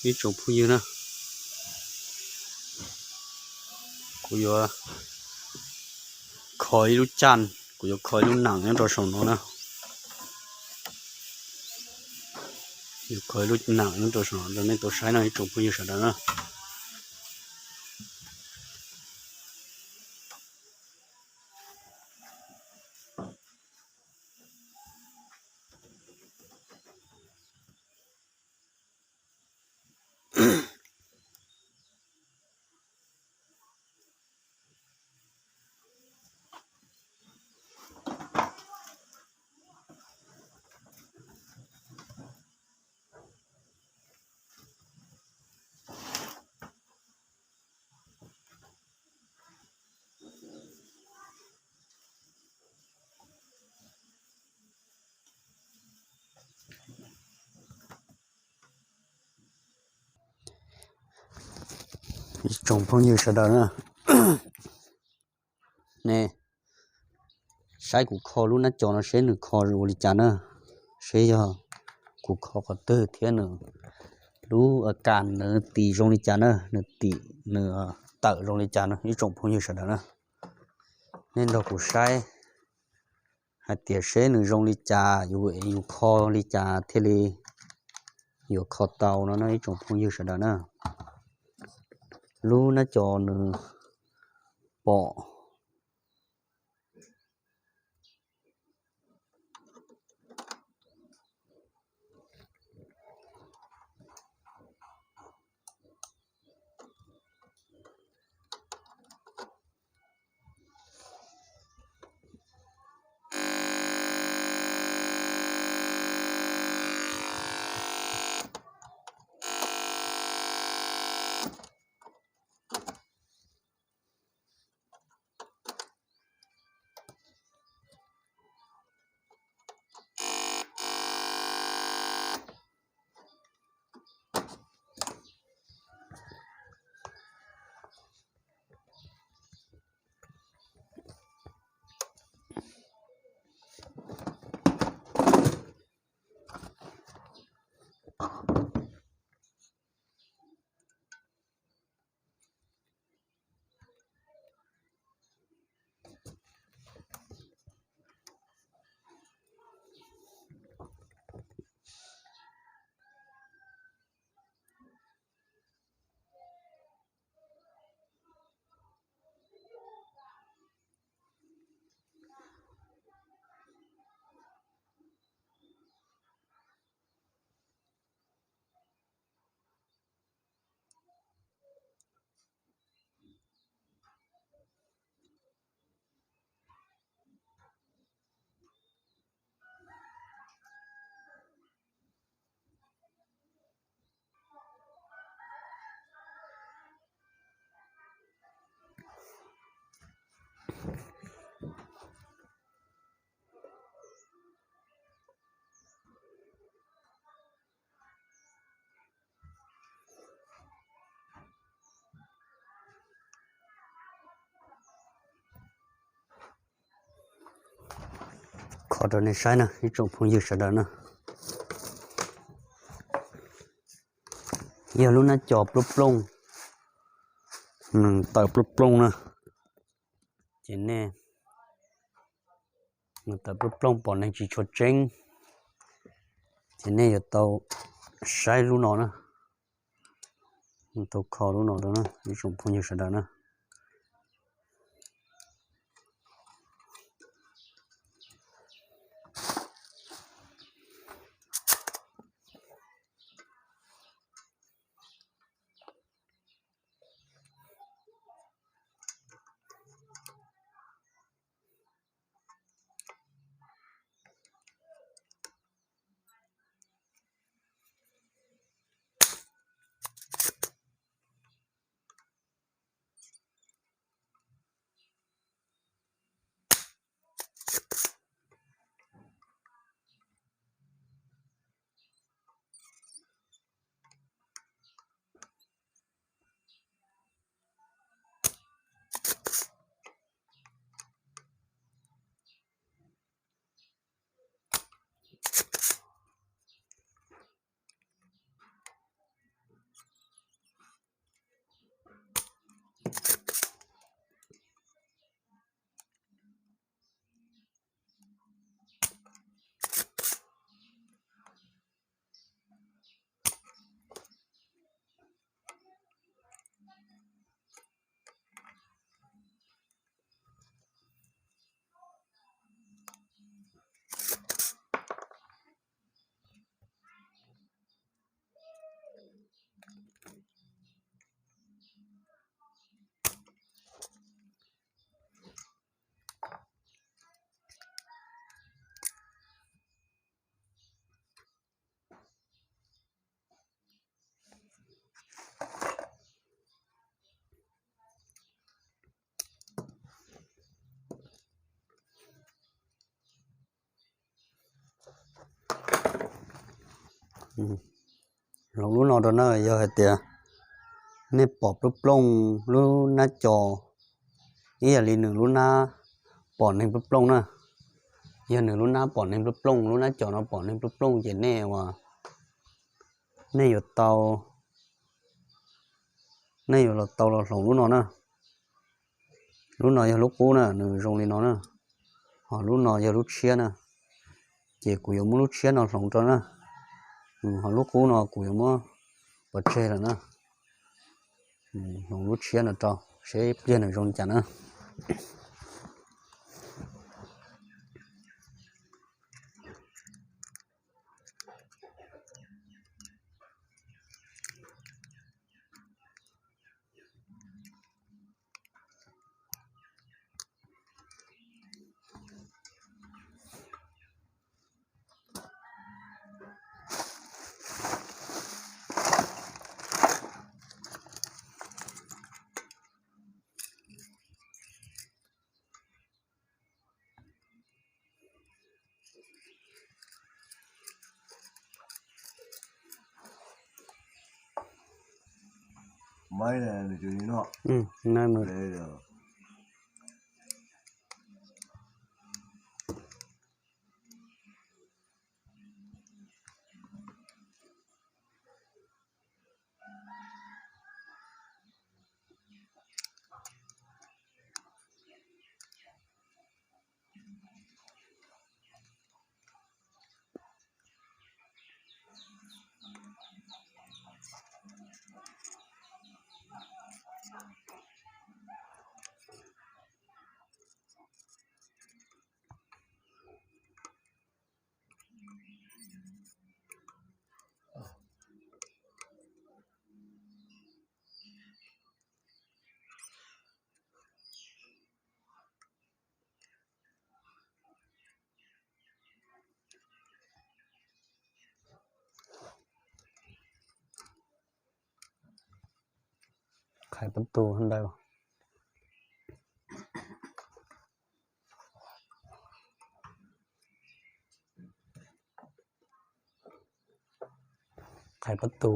Ib tsoom phooj ywg na, kuv yuav kho ib lub caj, kuv yuav kho ib lub nees nyob rau saum no na. Yuav kho ib lub nees nyob rau saum no rau nej tau saib no ib tsoom phooj ywg sawv daws na. Ib tsoom phooj ywg sawv daws na, nej saib kuv kho lub nab co no seb nws kho ua li cas na, seb yog kuv kho qhov twg thiab nws lub kas nws tim zoo li cas na, nws tim nws tawm zoo li cas na ib tsoom phooj ywg sawv daws na. Nej nrog kuv saib hais tias seb nws zoo li cas, yus, yus kho li cas thiaj li yuav kho tau no no ib tsoom phooj ywg sawv daws na. Lub nab co nws pom Kho rau nej saib na ib tsoom phooj ywg sawv daws na. Yog lub nab co plooj plooj, nws tawm plooj plooj na, ces nej, nws tawm plooj plooj pom neeg tsis tshua tseeb, ces nej yuav tau saib lub no na, tau kho lub no rau na ib tsoom phooj ywg sawv daws na. Hloov lub no rau na, yog hais tias nej pom plooj plooj lub nab co ib yam li nws lub nab pom neeg plooj plooj na, yog nws lub nab pom neeg plooj plooj, lub nab co no pom neeg plooj plooj ces nej ua, nej yuav tau, nej yuav los tau los hloov lub no na. Lub no yog lub qub na, nws zoo li no na, ho lub no yog lub tshiab na. Ces kuv yuav muab lub tshiab no hloov rau na, ho lub qub no kuv yuav muab pov tseg lawm na. Hloov lub tshiab no rau seb pliag nws zoo li cas na. Qhais pob tw ntawd. Qhais pob tw.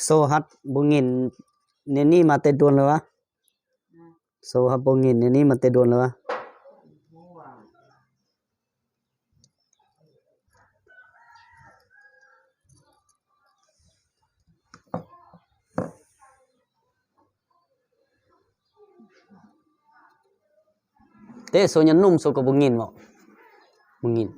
Xaus hab npoo nyim niaj nij mas tej duas lawm a. Xaus hab npoo nyim niaj nij mas tej duas lawm a. Tej xaus nyob num xaus kom npoo nyim mas, npoo nyim.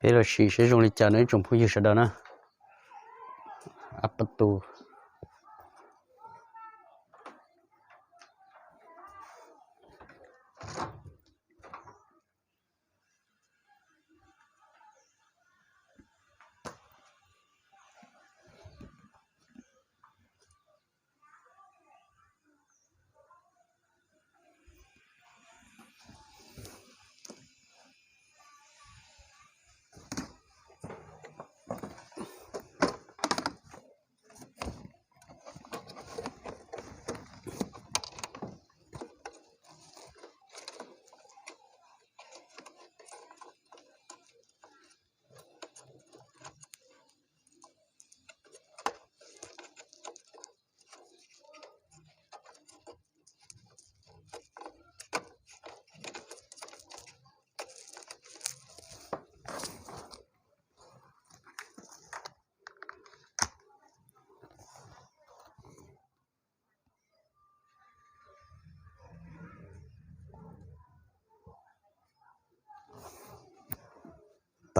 Peb los sim seb zoo li cas no ib tsoom phooj ywg sawv daws na. Ab pab tus.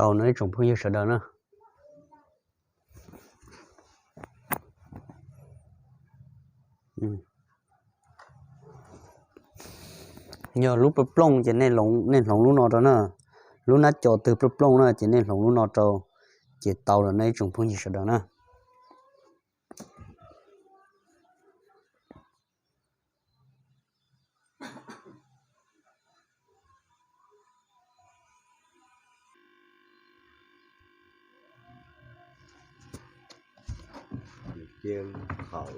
Tau no ib tsoom phooj ywg sawv daws na. Yog lub plooj plooj ces nej hloov lub no rau na. Lub nab co twg plooj plooj na ces nej hloov lub no rau, ces tau lawm na ib tsoom phooj ywg sawv daws na. Cia qhov